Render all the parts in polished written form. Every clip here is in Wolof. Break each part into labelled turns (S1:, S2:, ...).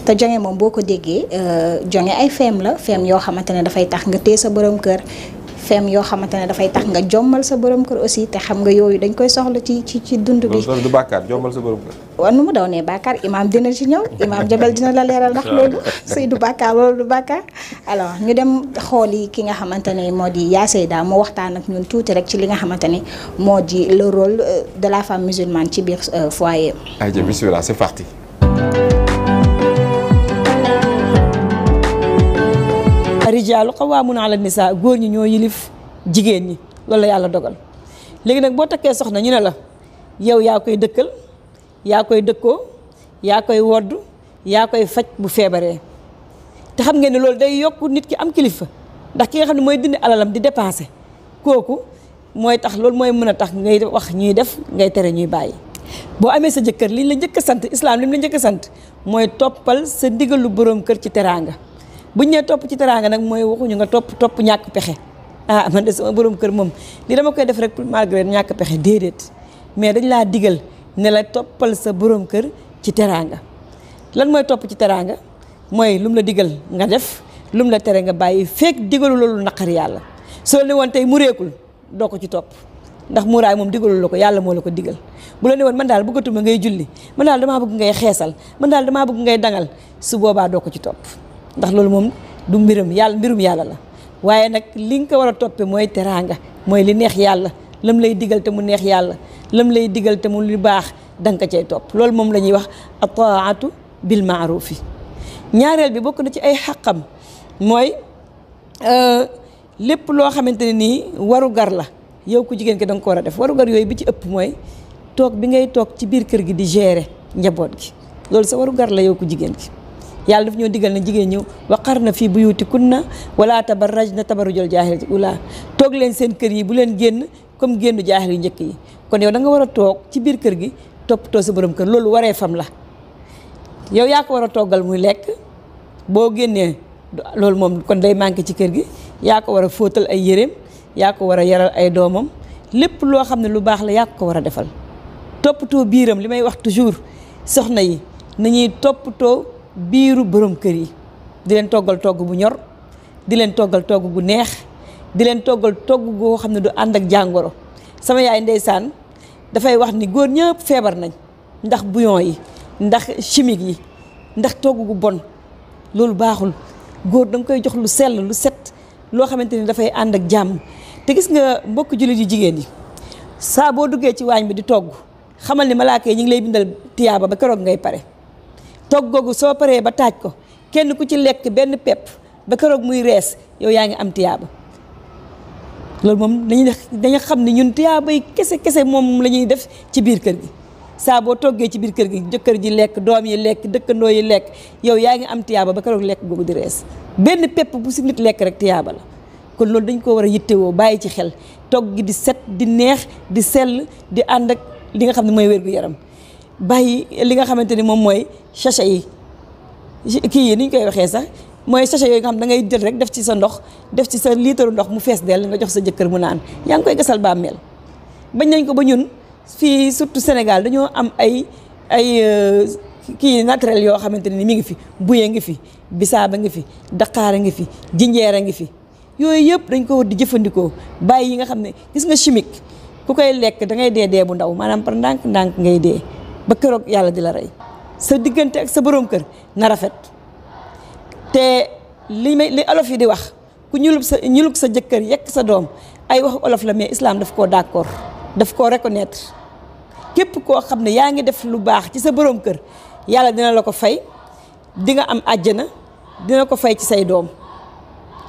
S1: te jonge moom boo ko déggee jonge ay feem la feem yoo xamante ne dafay tax nga téye sa borom kër feem yoo xamante ne dafay tax nga jommal sa borom kër aussi te xam nga yooyu dañ koy soxla ci dund bi.
S2: loolu du bàkkaar jommal sa borom kër.
S1: waaw nu mu daw nee bàkkaar imaam dina ci ñëw imaam Jabel dina la leeral ndax loolu sëy du bàkkaar loolu du bàkkaar. alors ñu dem xooli ki nga xamante ne moo di yaa Seyda mu waxtaan ak ñun tuuti rek ci li nga xamante ne moo di le rôle de la femme musulmane ci biir foyer.
S2: ayca bismillah c'est parti.
S3: rijaalu qawwaamuuna ala nisaa góor ñi ñoo yilif jigéen ñi loolu la yàlla dogal léegi nag boo takkee soxna ñu ne la yow yaa koy dëkkal yaa koy dëkkoo yaa koy wodd yaa koy faj bu feebaree te xam ngeen ne loolu day yokk nit ki am kilifa ndax ki nga xam ne mooy dindi alalam di dépenser kooku mooy tax loolu mooy mën a tax ngay wax ñuy def ngay tere ñuy bàyyi. boo amee sa jëkkër liñ la njëkk a sant islam liñ la njëkk a sant mooy toppal sa ndigalu boroom kër ci teraanga. buñ nee topp ci teraanga nag mooy waxuñu nga topp ñàkk pexe man de sama borom kër moom li dama koy def rek malgré ñàkk pexe déedéet mais dañ laa digal ne la toppal sa borom kër ci teraanga lan mooy topp ci teraanga mooy lum la digal nga def lum la tere nga bàyyi fekk digalu loolu naqar yàlla soo ne woon tey mu réekul doo ko ci topp ndax muuraay moom digalul la ko yàlla moo la ko digal bu la ne woon man daal bëggatuma ngay julli man daal damaa bëgg ngay xeesal man daal damaa bëgg ngay dangal su boobaa doo ko ci topp ndax loolu moom du mbirum yàlla la waaye nag li nga ko war a toppee mooy teraanga mooy li neex yàlla lam lay digal te mu neex yàlla lam lay digal te mu lu baax danga ko cay topp loolu moom la ñuy wax ataatu bil maarufi ñaareel bi bokk na ci ay xàqam mooy lépp loo xamante ne nii waru gar la yow ku jigéen ki da nga ko war a def waru gar yooyu bi ci ëpp mooy toog bi ngay toog ci biir kër gi di gérer njaboot gi loolu sa waru gar la yow ku jigéen ki yàlla daf ñoo digal na jigéen ñëw waqarna fii buyutikunna wala tabarrajna tabarrujal jaahiliyati ula toog leen seen kër yi bu leen génn comme génnu jaahil yu njëkk yi kon yow da nga war a toog ci biir kër gi toppatoo sa borom kër loolu waree fam la yow yaa ko war a toggal muy lekk boo génnee loolu moom kon day manqué ci kër gi yaa ko war a fóotal ay yéreem yaa ko war a yaral ay doomam lépp loo xam ne lu baax la yaa ko war a defal toppatoo biiram li may wax toujours soxna yi nañuy toppatoo biiru borom kër yi di leen toggal togg bu ñor di leen toggal togg bu neex di leen toggal togg goo xam ne du ànd ak jàngoro sama yaay ndeysaan dafay wax ni góor ñëpp feebar nañ ndax bouillon yi ndax chimique yi ndax togg gu bon loolu baaxul góor da nga koy jox lu sell lu set loo xamante ni dafay ànd ak jàmm te gis nga mbokk jullit yu jigéen yi saa boo duggee ci waañ bi di togg xamal ni malaaka yi ñu ngi lay bindal tiyaaba ba keroog ngay pare togg googu soo paree ba taaj ko kenn ku ci lekk benn pepp ba keroog muy rees yow yaa ngi am tiyaaba loolu moom dañu xam ne ñun tiyaaba yi kese moom la ñuy def ci biir kër gi saa boo toggee ci biir kër gi jëkkër ji lekk doom yi lekk dëkkandoo yi lekk yow yaa ngi am tiyaaba ba keroog lekk googu di rees benn pepp bu si nit lekk rek tiyaaba la kon loolu dañ ko war a yittewoo bàyyi ci xel togg gi di set di neex di sell di ànd ak li nga xam ne mooy wér-gu-yaram bàyyi li nga xamante ni moom mooy sachet yi kii yi ni ñu koy waxee sax mooy sachet yooyu nga xam da ngay jël rek def ci sa ndox def ci sa liitaru ndox mu fees dell nga jox sa jëkkër mu naan yaa ngi koy gasal bàmmeel bañ nañ ko ba ñun fii surtout Sénégal dañoo am ay kii naturel yoo xamante ni mi ngi fi buye ngi fi bisaaba ngi fi daqaara ngi fi jinjeera ngi fi yooyu yëpp dañ ko war di jëfandikoo bàyyi yi nga xam ne gis nga chimique ku koy lekk da ngay dee bu ndaw maanaam par ndànk-ndànk ngay dee ba keroog yàlla di la rey sa diggante ak sa borom kër na rafet te li olof yi di wax ku ñulug sa jëkkër yekk sa doom ay wax olof la mais islam daf koo d'accord daf koo reconnaître képp koo xam ne yaa ngi def lu baax ci sa borom kër yàlla dina la ko fay di nga am àjjana dina ko fay ci say doom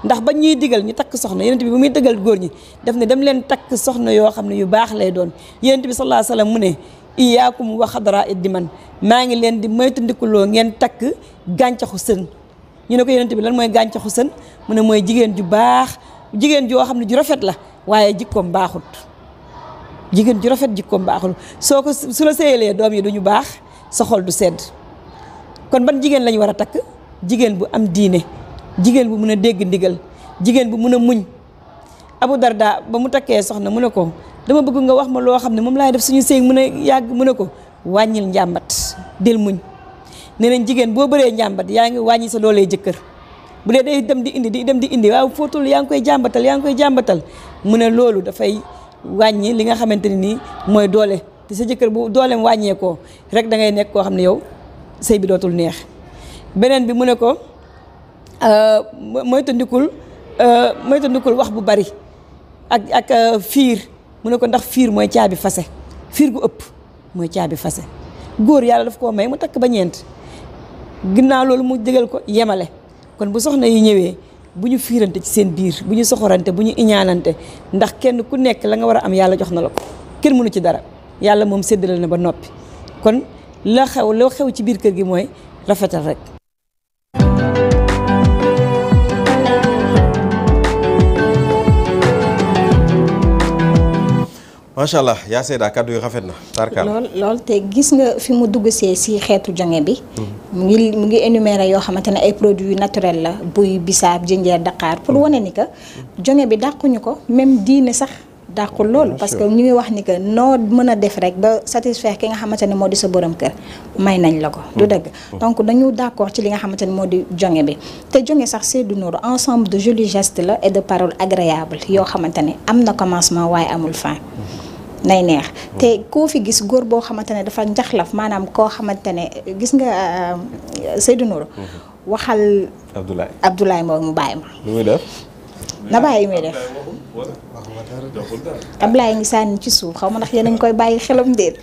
S3: ndax ba ñuy digal ñu takk soxna yonent bi bu muy dëggal góor ñi daf ne dem leen takk soxna yoo xam ne yu baax lay doon yonent bi sallallahu alayhi wasallam mu ne iyaakum wa xadra iddiman maa ngi leen di moytandikuloo ngeen takk gàncaxu sën ñu ne ko yonent bi lan mooy gàncaxu sën mu ne mooy jigéen ju baax jigéen joo xam ne ju rafet la waaye jikkoom baaxut jigéen ju rafet jikkoom baaxul soo ko su la séyalee doom yi duñu baax sa xol du sedd kon ban jigéen lañu war a takk jigéen bu am diine jigéen bu mun a dégg ndigal jigéen bu mun a muñ Abu Darda ba mu takkee soxna mu ne ko dama bëgg nga wax ma loo xam ne moom laay def suñu sëy mun a yàgg mu ne ko wàññil njàmbat del muñ nee nañ jigéen boo bëree njàmbat yaa ngi wàññi sa doolee jëkkër bu dee day dem di indi waaw footul yaa ngi koy jàmbatal mu ne loolu dafay wàññi li nga xamante ne nii mooy doole te sa jëkkër bu dooleem wàññeekoo rek da ngay nekk koo xam ne yow sëy bi dootul neex. beneen bi mu ne ko moytandikul wax bu bari ak fiir mu ne ko ndax fiir mooy caabi fase fiir gu ëpp mooy caabi fase góor yàlla daf koo may mu takk ba ñeent ginnaaw loolu mu jégal ko yemale kon bu soxna yi ñëwee bu ñu fiirante ci seen biir bu ñu soxorante bu ñu iñaanante ndax kenn ku nekk la nga war a am yàlla jox na la ko kenn mënu ci dara yàlla moom séddale na ba noppi kon loo xew ci biir kër gi mooy rafetal rek.
S2: macha allah yaa Seyda kàddu yu rafet na.
S1: lool te gis nga fi mu dugg see si xeetu jonge bi. mu ngi énuméré yoo xamante ne ay produits naturels la buy bisaab jinjeer daqaar pour wane ni que jonge bi dàquñu ko même diine sax dàqul loolu. parce que ñu ngi wax ni que noo mën a def rek ba satisfaire ki nga xamante ne moo di sa borom kër may nañ la ko. du dëgg donc dañu d'accord ci li nga xamante ne moo di jonge bi te jonge sax c'est du nour ensemble de jolis gestes la et de paroles agréables yoo xamante ne am na commencement waaye amul fin. nay neex te koo fi gis góor boo xamante ne dafa njaxlaf maanaam koo xamante ne gis nga Seydou Nourou waxal Abdoulaye Mbow mu bàyyi ma
S2: lu muy def
S1: na bàyyi muy def Abdoulaye ngi sànni ci suuf xaw ma ndax yéen a ngi koy bàyyi xelam déet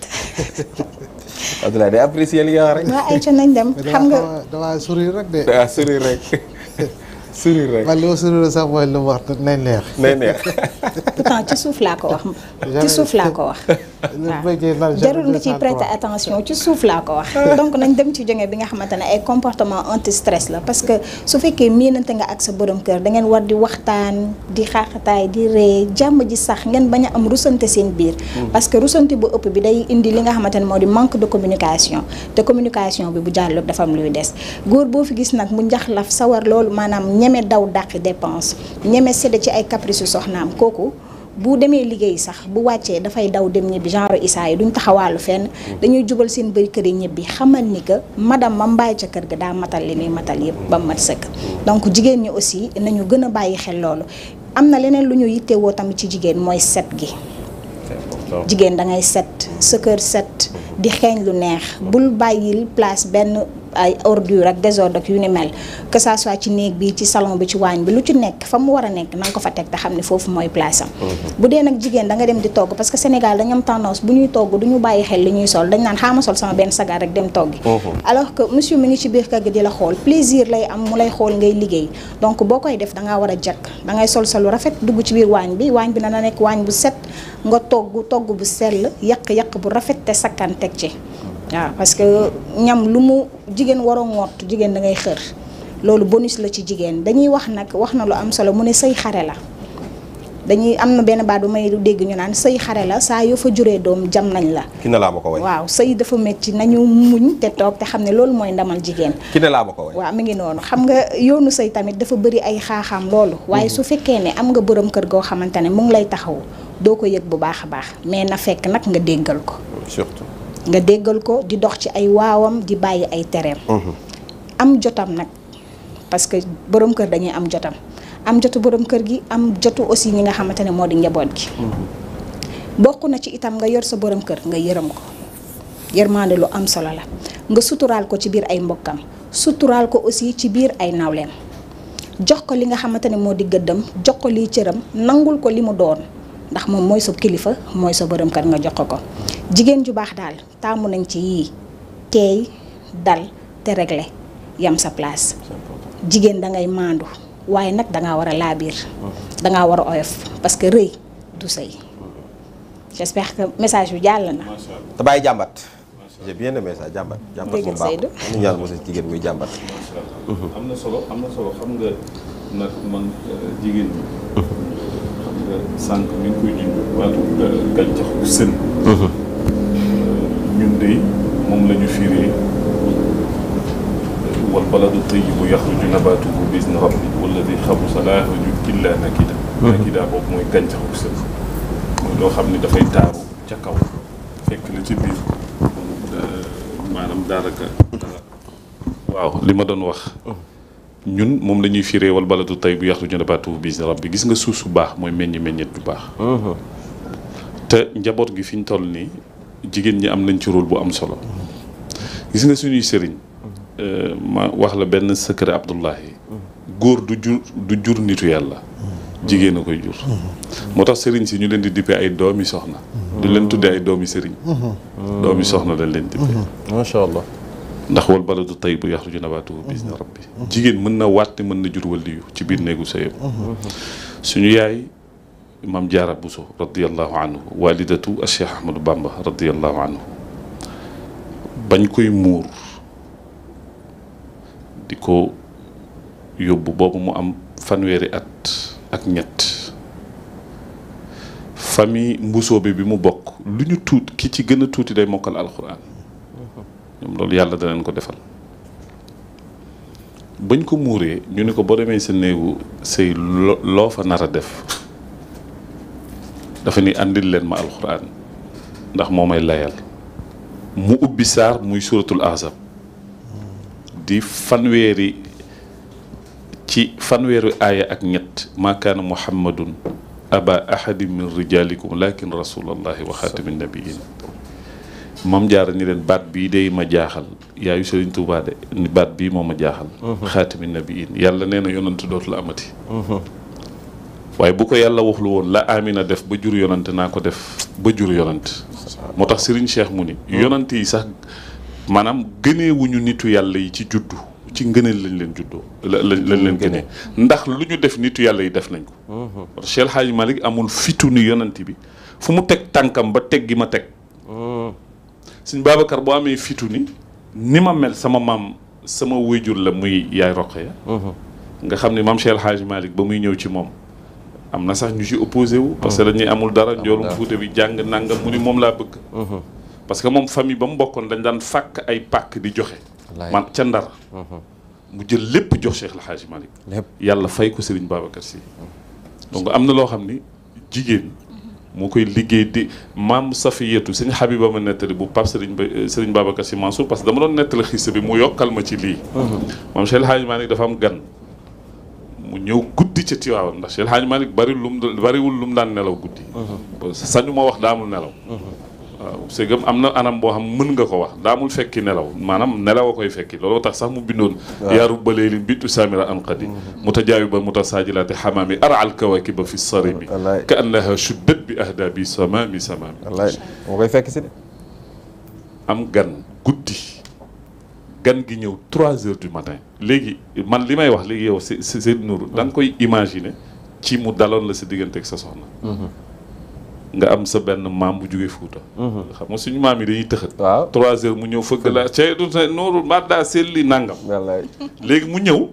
S2: Abdoulaye day apprécier li nga wax rek
S1: waaw ay ca nañ dem xam nga
S4: dama sourire rek de
S2: sourire rek sourire rek
S4: man li ma sourire sax mooy lu mu wax nay neex
S1: pourtant ci suuf laa ko wax ci suuf laa ko wax waaw jarul nga ciy prêter attention ci suuf laa ko wax donc nañ dem ci jonge bi nga xamante ne ay comportement anti stress la parce que su fekkee miinante nga ak sa borom kër da ngeen war di waxtaan di xaaxataay di ree jàmm ji sax ngeen bañ a am rusante seen biir parce que rusante bu ëpp bi day indi li nga xamante ne moo di manque de communication te communication bi bu jàllul dafa am luy des góor boo fi gis nag mu njaxlaf sawar loolu maanaam ñeme daw dàqi dépense ñeme sédde ci ay caprice yu soxnaam kooku bu demee liggéey sax bu wàccee dafay daw dem ñibbi genre Issa yi duñ taxawaalu fenn dañuy jubal seen bëri kër yi ñibbi xamal ni que madame ma mbaay ca kër ga daa matal li muy matal yëpp ba mat sëkk donc jigéen ñi aussi nañu gën a bàyyi xel loolu am na leneen lu ñu yittewoo tamit ci jigéen mooy set gi jigéen da ngay set sa kër set di xeeñ lu neex bul bàyyil place benn ay ordure ak désordre ak yu ni mel que ça soit ci néeg bi ci salon bi ci waañ bi lu ci nekk fa mu war a nekk na nga ko fa teg te xam ne foofu mooy place am bu dee nag jigéen da nga dem di togg parce que Sénégal dañu am tendance bu ñuy togg du ñu bàyyi xel li ñuy sol dañ naan xaama sol sama benn sagar rek dem toggi alors que monsieur mi ngi ci biir kër gi di la xool plaisir lay am mu lay xool ngay liggéey donc boo koy def dangaa war a jekk da ngay sol lu rafet dugg ci biir waañ bi na na nekk waañ bu set nga togg bu sell yàq bu rafet te sakkan teg ci waaw parce que ñam lu mu jigéen waroo ngoot jigéen da ngay xër loolu bonus la ci jigéen dañuy wax nag wax na lu am solo mu ne sëy xare la dañuy am na benn baat bu may dégg ñu naan sëy xare la saa yoo fa juree doom jam nañ la
S2: ki ne laa ma ko way
S1: waaw sëy dafa métti nañu muñ te toog te xam ne loolu mooy ndamal jigéen
S2: ki ne laa ma ko way
S1: waaw mi ngi noonu xam nga yoonu sëy tamit dafa bëri ay xaaxaam loolu waaye su fekkee ne am nga borom kër goo xamante ne mu ngi lay taxaw doo ko yëg bu baax a baax mais na fekk nag nga déggal ko
S2: surtout
S1: nga déggal ko di dox ci ay waawam di bàyyi ay tereem am jotam nag parce que borom kër dañuy am jotam am jotu borom kër gi am jotu aussi ñi nga xamante ne moo di njaboot gi bokk na ci itam nga yor sa borom kër nga yërëm ko yërmande lu am solo la nga suturaal ko ci biir ay mbokkam suturaal ko aussi ci biir ay nawleem jox ko li nga xamante ne moo di gëddam jox ko lii cëram nangul ko li mu doon ndax moom mooy sa kilifa mooy sa borom kër nga jox ko jigéen ju baax daal taamu nañ ci yii teey dal te réglé yam sa place jigéen da ngay maandu waaye nag dangaa war a laabiir dangaa war a oyof parce que rëy du sëy j'espère que message bi jàll na
S2: te bàyyi jàmbat j'ai bien aimé ça jàmbat moom baax ñu ñaan mos jigéen muy jàmbat
S5: am na solo xam nga nag man jigéen ñi xam nga sànq mi ngi koy junj waatu gàncaxu sën ñun de moom la ñu firee wal baladu tayyibu yaxruju nabaatuhu bi izni rabbi walladi xabusa laa yaxruju illaa nakida nakida boobu mooy gàncaxu sën mooy loo xam ne dafay taaru ca kaw fekk la ci biir maanaam daanaka waaw li ma doon wax ñun moom la ñuy firee wal baladu tayyib yaxruju nabaatuhu bi izni rabbi gis nga suuf su baax mooy meññet bu baax. te njaboot gi fi ñu toll nii jigéen ñi am nañ ci rôle bu am solo gis nga suñuy sëriñ ma wax la benn secret Abdullahi góor du jur nitu yàlla jigéen a koy jur moo tax sëriñ si ñu leen di dippee ay doomi soxna du leen tuddee ay doomi sëriñ doomi soxna lañ leen dippee
S2: macha allah
S5: ndax wal baladu tayyibu yaxruju nabaatuhu bi izni rabbi jigéen mën na waat mën na jur waliyu ci biir néegu sëyam suñu yaay Maam Jaara Buso radiyallahu anhu walidatu a Cheikh Ahmadou Bamba radiyallahu anhu bañ koy muur di ko yóbbu boobu mu am fanweeri at ak ñett famille mbusoobe bi mu bokk lu ñu tuut ki ci gën a tuuti day mokkal alxuraan ñoom loolu yàlla danañ ko defal bañ ko muuree ñu ne ko boo demee sa néegu sëy loo fa nar a def dafa ni àndil leen ma alxuraan ndax moo may layal mu ubbi saar muy suratul ahzab di fanweeri aaya ak ñett maa kaana muhammadun aba ahadin min rijalikum lakin rasulallahi wa xaatimin nabiyin Maam Jaara ni leen baat bii day ma jaaxal yaayu Sëriñ Tuubaa de ni baat bii moo ma jaaxal xaatimin nabiyin yàlla nee na yonant dootu la amati waaye bu ko yàlla waxlu woon la Amina def ba jur yonant naa ko def ba jur yonant moo tax Serigne Cheikh mu ni yonant yi sax maanaam gëneewuñu nitu yàlla yi ci juddu ci ngëneel lañ leen juddoo lañ leen gënee ndax lu ñu def nitu yàlla yi def nañ ko parce que Cheikh Hadji Malick amul fitu ni yonant bi fu mu teg tànkam ba teg gi ma teg Sëñ Babacar boo amee fitu ni ma mel sama maam sama wéyjur la muy yaay Roqaya nga xam ne maam Cheikh Hadji Malick ba muy ñëw ci moom am na sax ñu ci opposé wu parce que dañuy amul dara njoolum fuute bi jàng nangam mu ni moom laa bëgg parce que moom famille ba mu bokkoon dañ daan fàkk ay pàkk di joxe man ca Ndar mu jël lépp jox Cheikh El Hadji Malick yàlla fay ko Serigne Babacar Sy donc am na loo xam ni jigéen moo koy liggéey di maam Safiyatu sëñ Habiba ma nettali bu Pape Serigne Babacar Sy Mansour parce que dama doon nettali xista bi mu yokkal ma ci lii maam Cheikh El Hadji Malick dafa am gan mu ñëw guddi ca Tiwaawan ndax Cheikh El Hadji Malick bariwul lu mu daan nelaw guddi sañu ma wax daamul nelaw waaw c'est que am na anam boo xam mën nga ko wax daamul fekki nelaw maanaam nelaw a koy fekki looloo tax sax mu bindoon yaaru baleelin bitu samira anqadi mutajaawiba mutasaajilaati xamaami aral kawakiba fi sarimi ka annaha shuddat bi ahdabi samami
S2: wallaay moo koy fekk si de
S5: am gan guddi gan gi ñëw 3 heures du matin léegi man li may wax léegi yow c'est Nour da nga koy imaginer ci mu daloon la sa diggante ak sa soxna nga am sa benn maam bu jógee Fuuta xam nga suñu maam yi dañuy tëxat 3 heures mu ñëw fëgg la ceedu Nour madda selli nangam léegi mu ñëw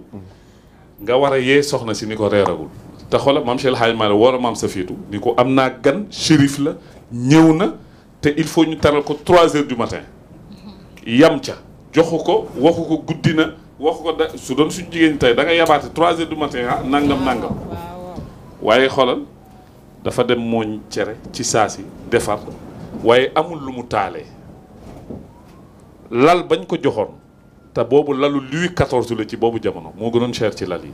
S5: nga war a yee soxna si ni ko reeragul te xoolal maam Cheikh El Hadji Malick war a maam Safiatou ni ko am naa gan shérif la ñëw na te il faut ñu taral ko 3 heures du matin yam ca joxu ko waxu ko guddi na waxu ko da su doon suñu jigéen tey da nga yabaate 3 heures du matin nangam waaye xoolal dafa dem mooñ cere ci saasi defar waaye amul lu mu taalee lal bañ ko joxoon te boobu lalu Louis XIV la ci boobu jamono moo gënoon cher ci lal yi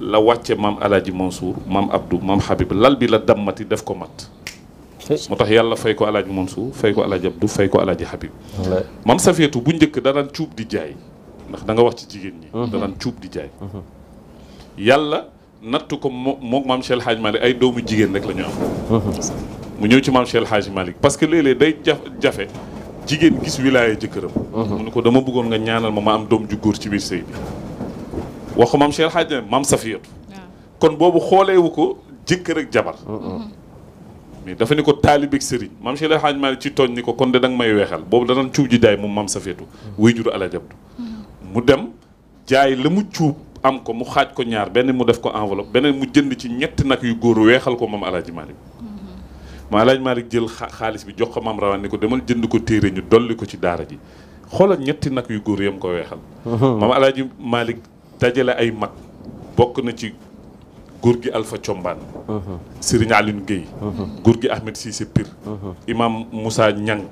S5: la wàcce maam Alaaji Mansour maam Abdou maam Habib lal bi la dammati def ko mat moo tax yàlla fay ko Alaaji Mansour fay ko Alaaji Abdou fay ko Alaaji Habib maam Safiatou bu njëkk danaan cuub di jaay ndax da nga wax ci jigéen ñi danaan cuub di jaay yàlla nattu ko mook maam Cheikh El Hadji Malick ay doomu jigéen rek la ñu am mu ñëw ci maam Cheikh El Hadji Malick parce que léeg-léeg day jafe jigéen gis wilaaya jëkkëram mu ne ko dama bëggoon nga ñaanal ma am doom ju góor ci biir sëy bi wax ko maam Cheikh El Hadji maam Safiatou kon boobu xooleewu ko jëkkër ak jabar mais dafa ni ko taalibeeg sëriñ maam Cheikh El Hadji Malick ci tooñ ni ko kon de danga may weexal boobu danañ cuub ji jaay moom maam Safiatou way juru Alaaji Abdu mu dem jaay la mu cuub am ko mu xaaj ko ñaar benn mu def ko enveloppe beneen mu jënd ci ñetti nag yu góor weexal ko maam Alaaji Malick maam Alaaji Malick jël xaalis bi jox ko maam Rawaan ni ko demal jënd ko téere ñu dolli ko ci daara ji xoolal ñetti nag yu góor yam ko weexal maam Alaaji Malick dajale ay mag bokk na ci góor gi Alpha Combaan Serigne Aline Gueye góor gi Ahmed Cissé Pire imam Moussa Niang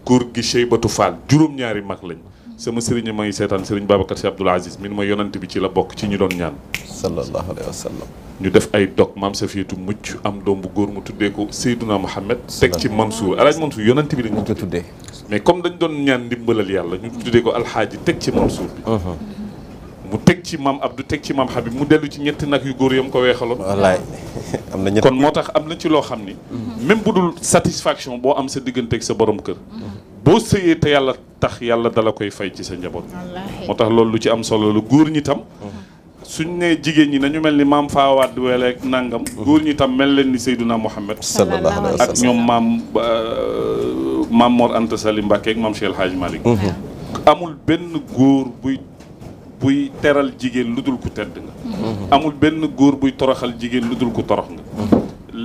S5: góor gi Cheybatu Fall juróom-ñaari mag lañ sama sëriñ may seetaan sëriñ Babacar Sy Abdoul Aziz min ma yonent bi ci la bokk ci ñu doon ñaan
S2: sallallahu alayhi wa sallam.
S5: ñu def ay dog maam Safiyatu mucc am doom bu góor mu tuddee ko Seydouna Mohamed teg ci Mansour Alaaji Mansour yonent bi lañ ko tuddee mais comme dañ doon ñaan ndimbalal yàlla ñu tuddee ko alxaaji teg ci Mansour bi mu teg ci maam Abdou teg ci maam Habib mu dellu ci ñetti nag yu góor yam ko weexaloon
S2: wallaay am na ñett
S5: kon moo tax am na ci loo xam ni même bu dul satisfaction boo am sa diggante ak sa borom kër boo sëyee te yàlla tax yàlla dala koy fay ci sa njaboot moo tax loolu lu ci am solo la góor ñi tam suñ ne jigéen ñi nañu mel ni maam Fawad weleeg nangam góor ñi tam mel leen ni Seydouna Mohamed
S2: sallallahu alayhi wa
S5: ak
S2: sallam.
S5: ñoom maam Mor Anta Sali Mbacke ak maam Cheikh El Hadj Malick amul benn góor buy teral jigéen lu dul ku tedd nga amul benn góor buy toroxal jigéen lu dul ku torox nga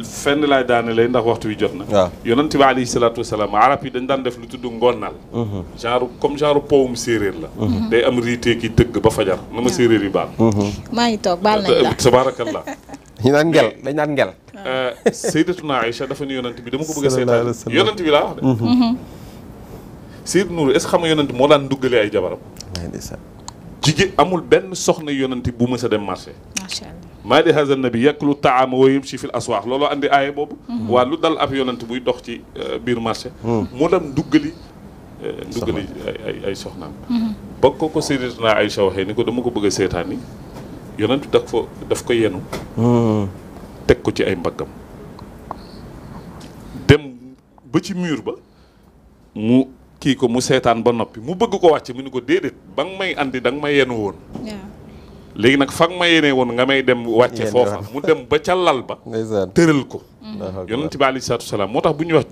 S5: fenn laay daane lay ndax waxtu wi jot na
S2: waaw
S5: yonent bi alayhi salaatu wasalaam arab yi dañ daan def lu tudd ngonnal genre powum séeréer la day am riitee ki tëgg ba fajar na ma séeréer yi baal
S1: maa ngi toog baal nañ la
S5: tabaarakallah
S2: ñu naan ngel dañ naan ngel.
S5: Sayyidatuna Aïcha dafa ni yonent bi dama ko bëgg a
S2: sallallahu alayhi wa
S5: seetaan
S2: sallam.
S5: yonent bi laa wax de Seydou Nourou est-ce que xam nga yonent moo daan duggale ay jabaram jigéen amul benn soxna yonent bu mës a dem marché
S1: macha allah
S5: maa di haza nabi yaklu taama wa yamshi fil aswaax looloo andi aaye boobu waa lu dal ab yonent buy dox ci biir marché moo dem duggali ay soxnaam ba ko Sayyidatuna Aïcha waxee ni ko dama ko bëgg a seetaan ni yonent daf ko yenu teg ko ci ay mbaggam dem ba ci mur ba mu kii ko mu seetaan ba noppi mu bëgg ko wàcc mu ni ko déedéet ba nga may andi da nga ma yenu woon léegi nag fa nga ma yenee woon nga may dem wàcce foofa mu dem ba ca lal ba tëral ko yonent bi alayhi salaatu wasalaam moo tax bu ñuy wax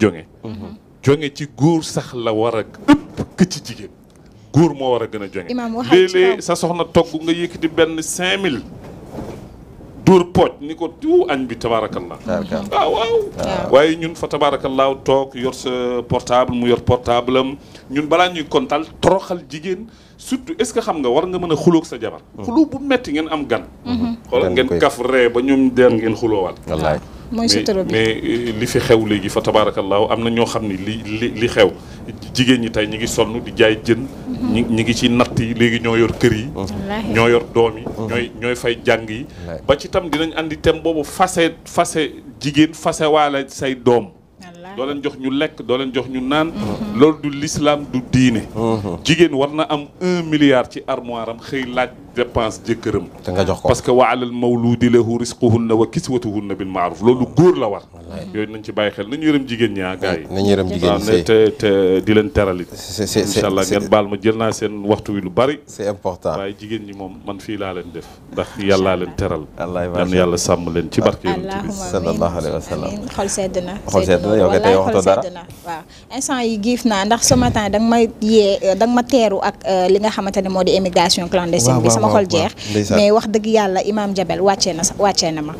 S5: jonge ci góor sax la war a ëpp kë ci jigéen góor moo war a gën a jonge léeg-léeg sa soxna togg nga yëkkati benn 5000 dóor pooj ni ko tu añ bi tabaarakallah waaw waaye ñun fa tabaarakallah toog yor sa portable mu yor portable am ñun balaa ñuy kontal toroxal jigéen surtout est-ce que xam nga war nga mën a xulóog sa jabar xuloo bu metti ngeen am gan xoolal ngeen kaf ree ba ñoom den ngeen xuloowaat wallaay
S1: mooy sutura bi
S5: mais li fi xew léegi fa tabaarakallah am na ñoo xam ni li xew jigéen ñi tey ñi ngi sonn di jaay jën ñi ngi ci natt yi léegi ñoo yor kër yi ñoo yor doom yi ñooy fay jàng yi ba ci tam dinañ andi thème boobu fase jigéen fase waale say doom doo leen jox ñu lekk doo leen jox ñu naan loolu du l'islam du diine jigéen war na am 1 milliard ci armoire am xëy laaj dépense jëkkëram
S2: te nga jox ko
S5: parce que wa alal mawludi lahu risquhunna wa kiswatuhunna bil ma'ruf loolu góor la war yooyu nañ ci bàyyi xel nañu yërëm jigéen ñaa gars yi
S2: nañu yërëm jigéen ñi
S5: te di leen teralit incha allah ngeen baal ma jël naa seen waxtu wi lu bari
S2: c'est important
S5: waaye jigéen ñi moom man fii laa leen def ndax yàllaa leen teral yal na yàlla sàmm leen ci barke yonent bi
S1: sallallahu alayhi wa sallam xol sedd na
S2: xol sedd na yow kay tey waxtoo dara
S1: waaw instant yi giif naa ndax ce matin da nga ma teeru ak li nga xamante ne moo di immigration clandestine bi sama xol jeex mais wax dëgg yàlla Imam Jabel wàccee na ma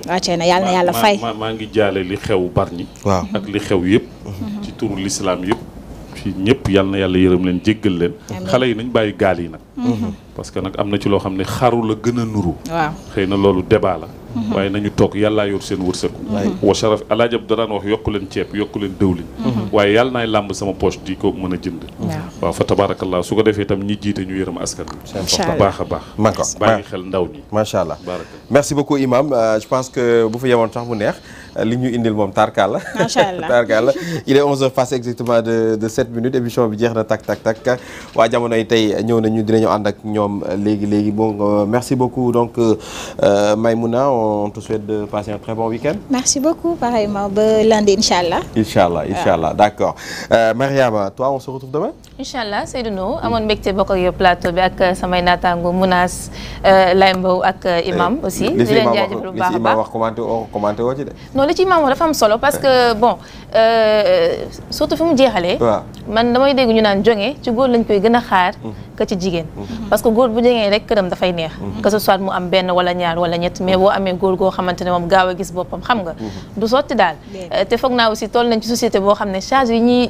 S1: wàccee na yàlla na yàlla fay
S5: maa ngi jaale li xew Bargny ak li xew yëpp ci turu l'islam yëpp ci ñëpp yàlla na yàlla yërëm leen jéggal leen xale yi nañ bàyyi gaal yi nag parce que nag am na ci loo xam ne xaru la gën a nuru
S1: waaw
S5: xëy na loolu débat la waaye nañu toog yàllaa yor seen wërsëg wa sharaf alaaj Abdu daan wax yokku leen ceeb yokku leen dëwlin waaye yàlla naay làmb sama poche di ko mën a jënd waaw fa tabarakallah su ko defee itam ñi jiite ñu yërëm askan bi baax a baax bàyyi xel ndaw ñi
S2: macha allah merci beaucoup imam je pense que bu fa yemoon sax mu neex li ñu indil moom tarkal la
S1: macha allah
S2: tarkal la il est 11h passé exactement de 7 minutes émission bi jeex na tak waa jamono yi tey ñëw nañu dinañu ànd ak ñoom léegi bon merci beaucoup donc Maïmouna on te souhaite de passer un très bon week-end.
S1: Merci beaucoup, pareillement. Lundi, Inch'Allah.
S2: Inch'Allah, d'accord. Mariama, toi, on se retrouve demain?
S6: Inch'Allah, Seydou Nourou amoon mbégte bokk ak yow plateau bi ak samay naataango Mounas Lambo ak imam aussi. di leen jaajëfal bu baax a baax li ci imam wax
S2: commenté woo ci de.
S6: non li ci imam wax dafa am solo parce que bon surtout fi mu jeexalee. man damay dégg ñu naan jonge ci góor lañ koy gën a xaar. que ci jigéen. parce que góor bu jegee rek këram dafay neex. que ce soit mu am benn wala ñaar wala ñett mais boo amee góor goo xamante ne moom gaaw a gis boppam xam nga. du sotti daal. te foog naa aussi toll nañ ci société boo xam ne charge yi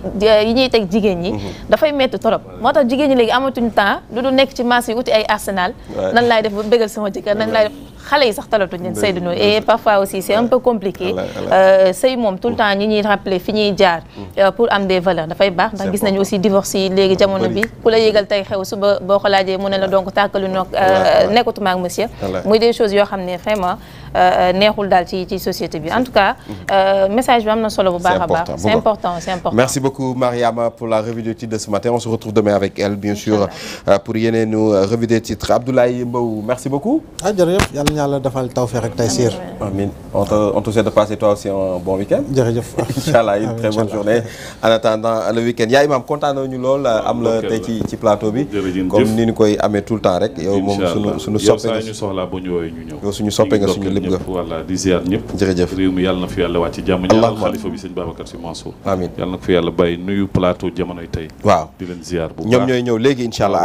S6: ñuy teg jigéen ñi. dafay métti trop moo tax jigéen ñi léegi amatuñ temps lu du nekk ci marché yi uti ay arsenal. nan laay def ba bégal sama jëkkër nan laay def xale yi sax talatuñ leen Seydou Nourou et parfois aussi c'est un peu compliqué. sëy moom tout le temps ñi ñuy rappelé rappeler fi ñuy jaar pour am des valeurs dafay baax ndax gis nañu aussi divorce yi léegi jamono bi ku la yégal tey xew suba boo ko laajee mu ne la donc tàkkalu noog nekkatuma ak monsieur muy des choses yoo xam ne vraiment neexul daal ci société bi en tout cas message bi am na solo bu baax a baax c'est important.
S2: Merci beaucoup Mariama pour la revue des titres de ce matin. On se retrouve demain avec elle bien sûr pour yeneen revue des titres. Abdoulaye Mbow, merci beaucoup.
S4: jërëjëf yàlla na yàlla defal tawfeex ak taysiir.
S2: Amiin. On te souhaite de passer toi aussi un bon week-end.
S4: jërëjëf.
S2: Inch'Allah une très bonne journée. En attendant le week-end yaa Imam kontaan nañu lool am la tey ci plateau bi. comme ni ñu koy amee tout le temps rek. yow moom suñu soppe nga
S5: ñu soxlaa bu ñu woowee ñu ñëw.
S2: yow suñu soppe nga suñu lépp nga.
S5: voilà di ziar ñëpp.
S2: jërëjëf
S5: réew mi yàlla na fi yàlla wàcc ci jàmm. ñaanal xalifa bi sëñ Babacar Sy Mansour.
S2: amiin
S5: yàlla na ko fi yàlla bàyyi nuyu plateau jamonoy tey.
S2: waaw
S5: di leen ziar bu baax
S2: ñoom ñooy ñëw léegi incha allah.